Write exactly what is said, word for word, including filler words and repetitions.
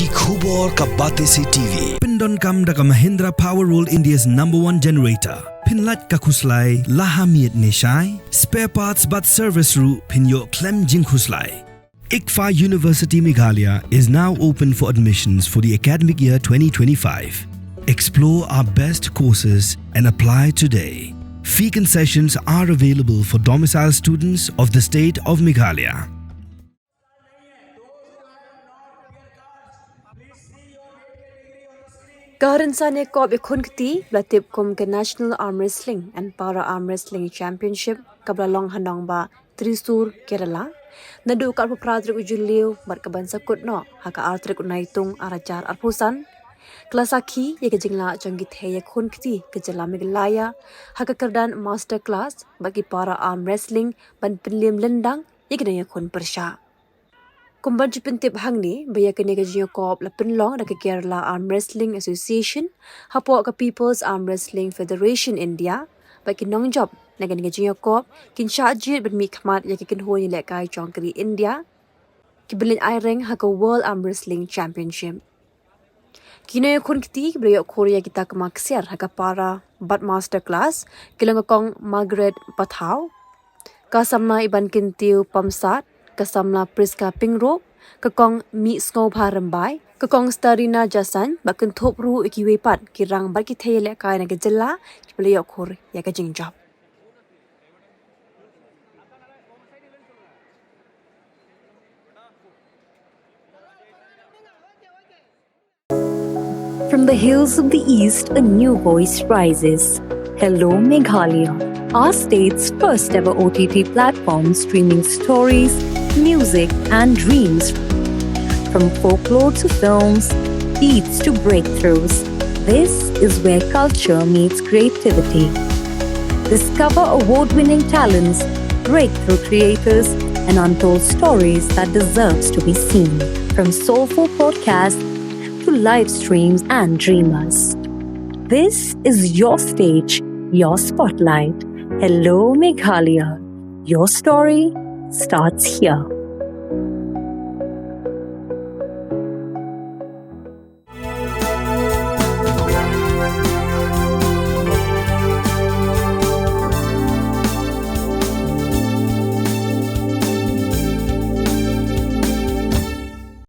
Ki khubor ka Batesi T V. Pyndonkam da ka Mahindra Power World, India's number one generator. Pynlait ka khuslai la ha miet ne shai. Spare parts bad service ruh phin ïoh khlem jingkhuslai. ICFAI University Meghalaya is now open for admissions for the academic year twenty twenty-five. Explore our best courses and apply today. Fee concessions are available for domicile students of the state of Meghalaya. Ka rynsan ïakop ïakhun kti ba la tip kum ka National Arm Wrestling and Para Arm Wrestling Championship kaba la long ha nongbah Thrissur, Kerala, naduh ka arphew phra tarik u Jylliew bad ka ban sa kut noh ha ka ar tarik u Naitung ar hajar arphew san, ka la sakhi ïa ka jinglah jong ki thei ïakhun kti ka jylla Meghalaya ha ka kyrdan master class bad ki para arm wrestling ban pynliem lyndang ïa ki nongïakhun pyrshah. Kum ban ju pyntip hangne ba ïa kane ka jingïakop la pynlong da ka Kerala Arm Wrestling Association hapoh ka People's Arm Wrestling Federation India, bad ki nongjop na kane ka jingïakop kin shah jied ban mihkhmat ïa ki kynhun ïalehkai jong ka ri India kiban leit aireng ha ka World Arm Wrestling Championship. Ki nongïakhun kti kiba la ïoh khur ïa ki takma ksiar ha ka para bad master class ki long ka Kong Margaret Pathaw, ka samla Ibankyntiew Pamsad, ka samla Prisca Pyngrope, ka Kong Mihsngewbha Rymbai, ka Kong Starina Jasaiñ, bad kynthup ruh ïa kiwei pat ki rang bad ki thei ïalehkai na ka jylla kiba la ïoh khur ïa ka jingjop. From the hills of the East, a new voice rises. Hello, Meghalaya, our state's first ever O T T platform streaming stories, music, and dreams. From folklore to films, beats to breakthroughs, this is where culture meets creativity. Discover award winning talents, breakthrough creators, and untold stories that deserves to be seen. From soulful podcasts to live streams and dreamers. This is your stage, your spotlight. Hello, Meghalaya. Your story starts here.